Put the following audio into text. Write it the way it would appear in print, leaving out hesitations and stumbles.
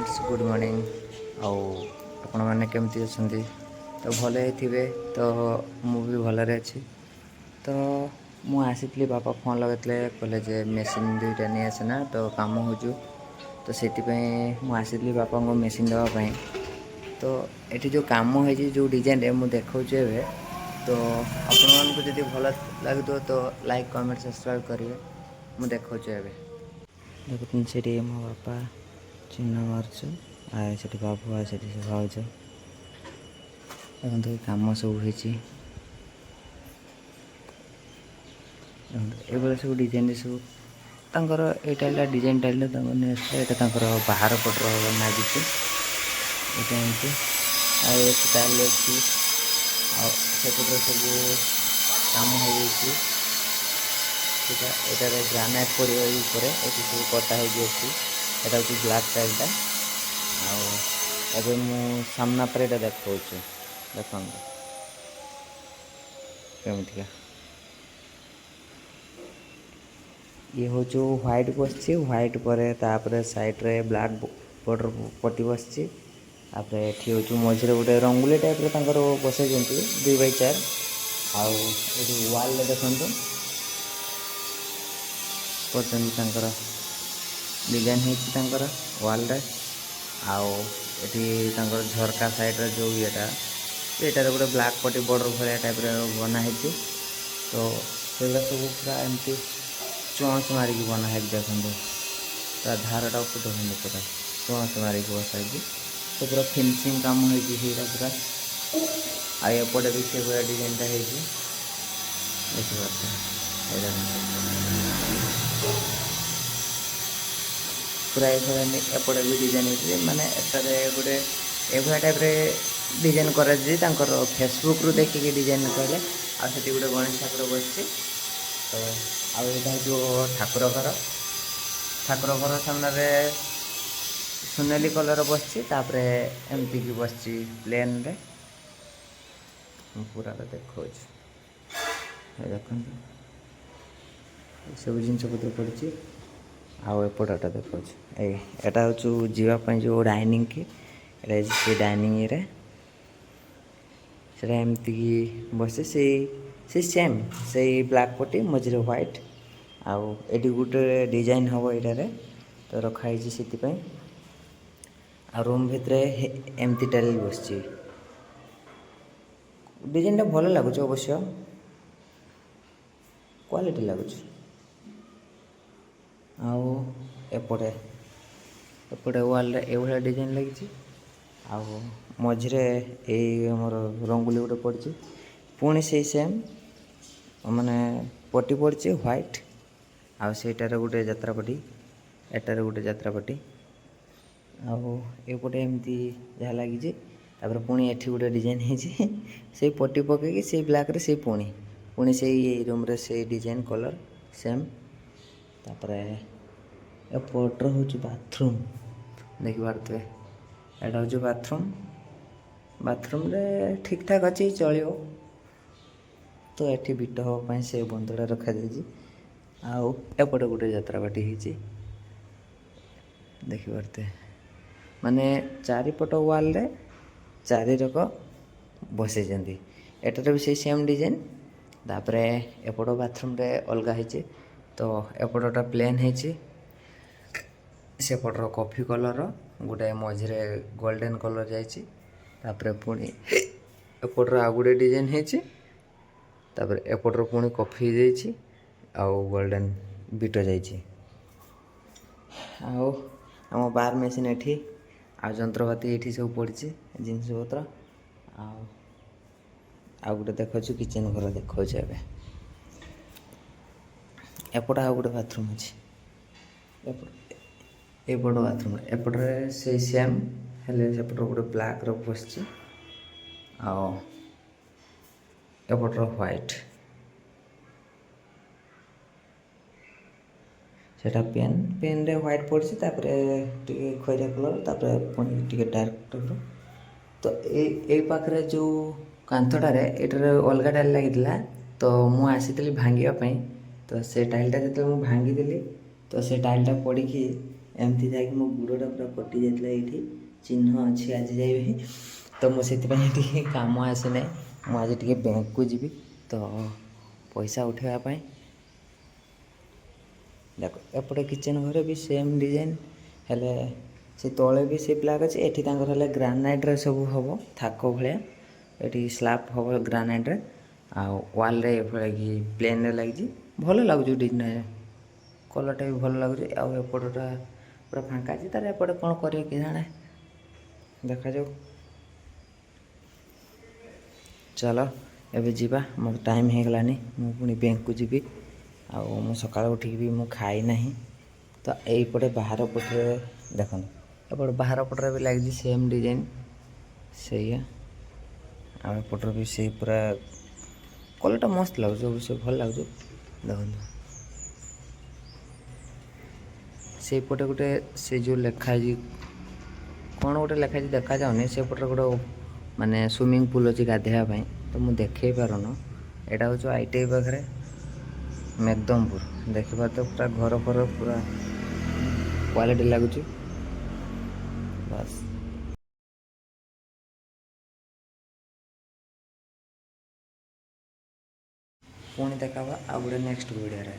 Friends, good morning. ଆଉ ଆପଣମାନେ କେମିତି ଅଛନ୍ତି? ତ ଭଲ ହେଇଥିବେ। ତ ମୁଁ ବି ଭଲରେ ଅଛି। ତ ମୁଁ ଆସିଥିଲି, ବାପା ଫୋନ୍ ଲଗାଇଥିଲେ, କହିଲେ ଯେ ମେସିନ୍ ଦୁଇଟା ନେଇ ଆସେନା, ତ କାମ ହେଉଛୁ। ତ ସେଥିପାଇଁ ମୁଁ ଆସିଥିଲି ବାପାଙ୍କୁ ମେସିନ୍ ଦେବା ପାଇଁ। ତ ଏଠି ଯେଉଁ କାମ ହେଇଛି, ଯେଉଁ ଡିଜାଇନରେ ମୁଁ ଦେଖାଉଛି ଏବେ, ତ ଆପଣମାନଙ୍କୁ ଯଦି ଭଲ ଲାଗୁଥିବ ତ ଲାଇକ୍, କମେଣ୍ଟ, ସବସ୍କ୍ରାଇବ୍ କରିବେ। ମୁଁ ଦେଖାଉଛି ଏବେ। ଦେଖୁଛନ୍ତି, ସେଠି ମୋ ବାପା ଚିହ୍ନ ମାରୁଛୁ, ଆଉ ସେଠି ବାବୁ, ଆଉ ସେଠି ସେ ଭାଉଜ। ଦେଖନ୍ତୁ, ଏ କାମ ସବୁ ହେଇଛି। ଦେଖନ୍ତୁ, ଏଇଭଳିଆ ସବୁ ଡିଜାଇନରେ ସବୁ ତାଙ୍କର ଏଇଟା ହେଲା ଡିଜାଇନ ଟାଇଲଟା ତାଙ୍କର ନେଇ ଆସିଥିଲେ। ଏଇଟା ତାଙ୍କର ବାହାର ପଟର ଲାଗିଛି। ଏଇଟା ଏମିତି, ଆଉ ଏଠି ଟାଇଲ ଅଛି। ଆଉ ସେପଟରେ ସବୁ କାମ ହେଇଯାଇଛି। ସେଟା ଏଟାରେ ଗ୍ରାନାଇଟ୍ ପଡ଼ିବ ଏଇ ଉପରେ। ଏଠି ସବୁ କଟା ହେଇକି ଅଛି। ଏଟା ହେଉଛି ବ୍ଲାକ୍ ଟାଇଲଟା। ଆଉ ଏବେ ମୁଁ ସାମ୍ନା ପରେ ଏଇଟା ଦେଖାଉଛି, ଦେଖନ୍ତୁ କେମିତିକା। ଇଏ ହେଉଛି ହ୍ୱାଇଟ୍ ବସିଛି, ହ୍ୱାଇଟ୍ ପରେ ତାପରେ ସାଇଡ଼୍ରେ ବ୍ଲାକ୍ ବର୍ଡ଼ର ପଟି ବସିଛି। ତାପରେ ଏଠି ହେଉଛି ମଝିରେ ଗୋଟେ ରଙ୍ଗୋଲି ଟାଇପ୍ର ତାଙ୍କର ବସେଇଛନ୍ତି, 2x4। ଆଉ ଏଠି ୱାଲ୍ରେ ଦେଖନ୍ତୁ, କରିଛନ୍ତି ତାଙ୍କର ଡିଜାଇନ୍ ହେଇଛି ତାଙ୍କର ୱାଲ୍ରେ। ଆଉ ଏଠି ତାଙ୍କର ଝରକା ସାଇଡ଼୍ରେ ଯେଉଁ ଇଏଟା, ଏଇଟାରେ ଗୋଟେ ବ୍ଲାକ୍ ପଟି ବର୍ଡ଼ର ଭଳିଆ ଟାଇପ୍ର ବନା ହେଇଛି। ତ ସେଗୁଡ଼ା ସବୁ ପୁରା ଏମିତି ଚଅଁଚ ମାରିକି ବନା ହେଇଛି। ଦେଖନ୍ତୁ, ତା ଧାରଟା ଦେଖନ୍ତୁ, ପୁରା ଚଅଁଚ ମାରିକି ବସା ହେଇଛି। ତ ପୁରା ଫିନିସିଂ କାମ ହେଇଛି ସେଇଟା ପୁରା। ଆଉ ଏପଟେ ବି ସେଭଳିଆ ଡିଜାଇନଟା ହେଇଛି, ଦେଖିପାରୁଥିବେ। ଏଇ ଦେଖନ୍ତୁ, ପୁରା ଏଇଭଳିଆ ଏପଟେ ବି ଡିଜାଇନ ହେଇଛି। ମାନେ ଏଟାରେ ଗୋଟେ ଏଭଳିଆ ଟାଇପ୍ରେ ଡିଜାଇନ କରାଯାଇଛି। ତାଙ୍କର ଫେସବୁକ୍ରୁ ଦେଖିକି ଡିଜାଇନ କହିଲେ। ଆଉ ସେଠି ଗୋଟେ ଗଣେଶ ଠାକୁର ବସିଛି। ତ ଆଉ ଏଇଟା ହେଉଛି ଠାକୁର ଘର। ଠାକୁର ଘର ସାମ୍ନାରେ ସୁନେଲି କଲର୍ ବସିଛି, ତାପରେ ଏମିତିକି ବସିଛି ପ୍ଲେନ୍ରେ। ମୁଁ ପୁରାଟା ଦେଖାଉଛି। ଏ ଦେଖନ୍ତୁ, ଏସବୁ ଜିନିଷ ପତ୍ର ପଡ଼ିଛି। ଆଉ ଏପଟଟା ଦେଖାଉଛି। ଏଇ ଏଟା ହେଉଛି ଯିବା ପାଇଁ ଯେଉଁ ଡାଇନିଂ କି, ଏଇଟା ସେ ଡାଇନିଂରେ ସେଟା ଏମିତିକି ବସେ। ସେଇ ସେମ୍ ସେଇ ବ୍ଲାକ୍ ପଟି, ମଝିରେ ହ୍ୱାଇଟ୍। ଆଉ ଏଠି ଗୋଟେ ଡିଜାଇନ୍ ହେବ ଏଇଟାରେ, ତ ରଖା ହେଇଛି ସେଥିପାଇଁ। ଆଉ ରୁମ୍ ଭିତରେ ଏମିତି ଟାଇଲ୍ ବସିଛି। ଡିଜାଇନଟା ଭଲ ଲାଗୁଛି ଅବଶ୍ୟ, କ୍ୱାଲିଟି ଲାଗୁଛି। ଆଉ ଏପଟେ ୱାଲ୍ରେ ଏଇଭଳିଆ ଡିଜାଇନ୍ ଲାଗିଛି। ଆଉ ମଝିରେ ଏଇ ଆମର ରଙ୍ଗୋଲି ଗୋଟେ ପଡ଼ିଛି। ପୁଣି ସେଇ ସେମ୍ ମାନେ ପଟି ପଡ଼ିଛି ହ୍ୱାଇଟ୍। ଆଉ ସେଇଟାରେ ଗୋଟେ ଯାତ୍ରା ପଟି, ଏଟାରେ ଗୋଟେ ଯାତ୍ରା ପଟି। ଆଉ ଏପଟେ ଏମିତି ଯାହା ଲାଗିଛି। ତାପରେ ପୁଣି ଏଠି ଗୋଟେ ଡିଜାଇନ୍ ହେଇଛି, ସେଇ ପଟି ପକେଇକି, ସେଇ ବ୍ଲାକ୍ରେ ସେଇ ପୁଣି ପୁଣି ସେଇ ରୁମ୍ରେ ସେଇ ଡିଜାଇନ୍, କଲର୍ ସେମ୍। ତାପରେ ଏପଟର ହେଉଛି ବାଥରୁମ୍, ଦେଖିପାରୁଥିବେ। ଏଇଟା ହେଉଛି ବାଥରୁମ୍। ବାଥରୁମ୍ରେ ଠିକ୍ ଠାକ୍ ଅଛି, ଚଳିବ। ତ ଏଠି ଭିଟ ହେବା ପାଇଁ ସେ ବନ୍ଧଟା ରଖାଯାଇଛି। ଆଉ ଏପଟେ ଗୋଟେ ଯାତ୍ରା ପାଟି ହେଇଛି, ଦେଖିପାରୁଥିବେ। ମାନେ ଚାରିପଟ ୱାଲ୍ରେ ଚାରି ରକ ବସେଇଛନ୍ତି। ଏଟାରେ ବି ସେଇ ସେମ୍ ଡିଜାଇନ୍। ତାପରେ ଏପଟ ବାଥରୁମ୍ରେ ଅଲଗା ହେଇଛି। ତ ଏପଟଟା ପ୍ଲେନ୍ ହେଇଛି, ସେପଟର କଫି କଲର୍, ଗୋଟେ ମଝିରେ ଗୋଲ୍ଡେନ୍ କଲର୍ ଯାଇଛି। ତାପରେ ପୁଣି ଏପଟର ଆଉ ଗୋଟେ ଡିଜାଇନ୍ ହେଇଛି। ତାପରେ ଏପଟର ପୁଣି କଫି ହେଇଯାଇଛି ଆଉ ଗୋଲ୍ଡେନ୍ ବିଟ ଯାଇଛି। ଆଉ ଆମ ବାର ମେସିନ୍ ଏଠି, ଆଉ ଯନ୍ତ୍ରପାତି ଏଇଠି ସବୁ ପଡ଼ିଛି, ଜିନିଷପତ୍ର। ଆଉ ଆଉ ଗୋଟେ ଦେଖାଉଛୁ, କିଚେନ୍ ଘର ଦେଖାଉଛି ଏବେ। ଏପଟେ ଆଉ ଗୋଟେ ବାଥରୁମ୍ ଅଛି। ଏପଟ ଏପଟ ବାଥରୁମ୍, ଏପଟରେ ସେଇ ସେମ୍, ହେଲେ ସେପଟର ଗୋଟେ ବ୍ଲାକ୍ର ବସିଛି ଆଉ ଏପଟର ହ୍ୱାଇଟ୍। ସେଟା ପେନ୍ରେ ହ୍ୱାଇଟ୍ ପଡ଼ିଛି, ତାପରେ ଟିକେ ଖଇରା କଲର୍, ତାପରେ ପୁଣି ଟିକେ ଡାର୍କ ଟାଇପ୍ର। ତ ଏଇ ଏଇ ପାଖରେ ଯେଉଁ କାନ୍ଥଟାରେ, ଏଇଟାରେ ଅଲଗା ଟାଇଲ୍ ଲାଗିଥିଲା। ତ ମୁଁ ଆସିଥିଲି ଭାଙ୍ଗିବା ପାଇଁ। ତ ସେ ଟାଇଲ୍ଟା ଯେତେବେଳେ ମୁଁ ଭାଙ୍ଗିଦେଲି, ତ ସେ ଟାଇଲ୍ଟା ପଡ଼ିକି ଏମିତି ଯାଇକି ମୋ ଗୋଡ଼ଟା ପୁରା କଟି ଯାଇଥିଲା। ଏଇଠି ଚିହ୍ନ ଅଛି ଆଜି ଯାଏ ବି। ତ ମୁଁ ସେଥିପାଇଁ ଟିକେ କାମ ଆସିନାହିଁ। ମୁଁ ଆଜି ଟିକେ ବ୍ୟାଙ୍କକୁ ଯିବି ତ ପଇସା ଉଠାଇବା ପାଇଁ। ଦେଖ, ଏପଟେ କିଚେନ୍ ଘରେ ବି ସେମ୍ ଡିଜାଇନ୍, ହେଲେ ସେ ତଳେ ବି ସେ ବ୍ଲାକ୍ ଅଛି। ଏଠି ତାଙ୍କର ହେଲେ ଗ୍ରାନାଇଟ୍ରେ ସବୁ ହେବ, ଥାକ ଭଳିଆ ଏଠି ସ୍ଲାବ୍ ହେବ ଗ୍ରାନାଇଟ୍ରେ। ଆଉ ୱାଲ୍ରେ ଏଭଳିଆ କି ପ୍ଲେନ୍ରେ ଲାଗିଛି। ଭଲ ଲାଗୁଛି, ଡିଜାଇନ୍ କଲର୍ଟା ବି ଭଲ ଲାଗୁଛି। ଆଉ ଏପଟଟା ପୁରା ଫାଙ୍କା ଅଛି। ତାର ଏପଟେ କ'ଣ କରିବେ କେଜାଣେ, ଦେଖାଯାଉ। ଚାଲ, ଏବେ ଯିବା, ମୋର ଟାଇମ୍ ହେଇଗଲାନି। ମୁଁ ପୁଣି ବ୍ୟାଙ୍କକୁ ଯିବି ଆଉ ମୁଁ ସକାଳୁ ଉଠିକି ବି ମୁଁ ଖାଇନାହିଁ। ତ ଏଇପଟେ ବାହାର ପଟରେ ଦେଖନ୍ତୁ, ଏପଟେ ବାହାର ପଟରେ ବି ଲାଗିଛି ସେମ୍ ଡିଜାଇନ୍ ସେଇଆ। ଆଉ ଏପଟରେ ବି ସେଇ ପୁରା କଲର୍ଟା ମସ୍ତ ଲାଗୁଛି, ଅବଶ୍ୟ ଭଲ ଲାଗୁଛି। ଦେଖନ୍ତୁ, ସେଇପଟେ ଗୋଟେ ସେ ଯେଉଁ ଲେଖା ହେଇଛି, କ'ଣ ଗୋଟେ ଲେଖା ହେଇଛି ଦେଖାଯାଉନି। ସେପଟରେ ଗୋଟେ ମାନେ ସୁଇମିଂ ପୁଲ୍ ଅଛି ଗାଧେଇବା ପାଇଁ, ତ ମୁଁ ଦେଖେଇ ପାରୁନ। ଏଇଟା ହେଉଛି ITI ପାଖରେ ମେକଦମପୁର। ଦେଖିପାରୁଥିବ, ପୁରା ଘର ଫର ପୁରା କ୍ୱାଲିଟି ଲାଗୁଛି। ବାସ୍। ପୁଣି ଦେଖା ହବା ଆଉ ଗୋଟେ ନେକ୍ସଟ ଭିଡ଼ିଓରେ।